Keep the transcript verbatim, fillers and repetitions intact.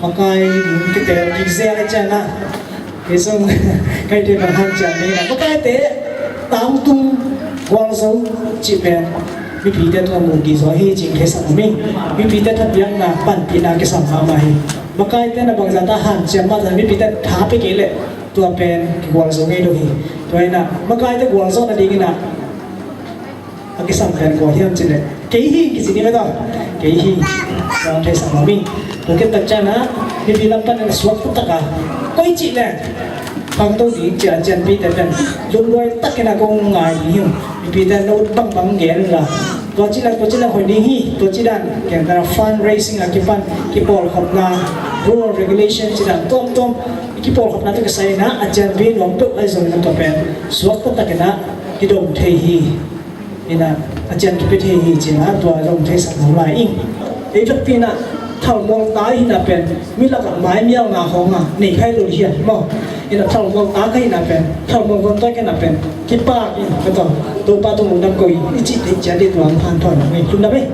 Makai ding kitel kik zel a cian a, kei zong kaite bang hanciam ni a, makaite tangtung gualzo cih pen mipite tungah mu ding zaw hi cih theisak nuam ing. Mipite thapiakna panpihna kisam mahmah hi. Makaite na bangzah ta hanciam mah ta, mipite tha pia kei leh tua pen kigualzo ngei lo hi. Tua hi a, makaite gualzawhna dingin a a kisam pen kua hiam cih leh kei hi kici ni ve tawh. Kei hi. Tua theisak nuam ing. Tua khit tak ciang a mipi lam panin suak taktak a, koi cih leh khangto ding ci a, a cianpihte pen lungduai takin a kong ngai ding hi. Mipite note bangbang gen la, tua cih leh, tua cih leh hoih ding hi, tua cih dan gen ta, fundraising a kipan, kipawlkhopna, rule regulation cih dan tuamtuam, kipawlkhopna tawh kisai in a, a cianpi nuam peuh ahi zongin a, tua pen suak taktak in a kidong thei hi. In a, a cian kipia thei hi ci a, tua zong theisak nuam lai ing. Ei takpi in a, thalmual ta hi a pen mi lakah maimialna hong a nei kha lo hi a maw. In a, thalmual ta ka hi a pen, thalmual zong ta ka hi a pen kipak in ka tawh, Topa tung lungdam ko ing i cih theih ciat ding tua hong hanthawn nuam ing. Lungdam ei.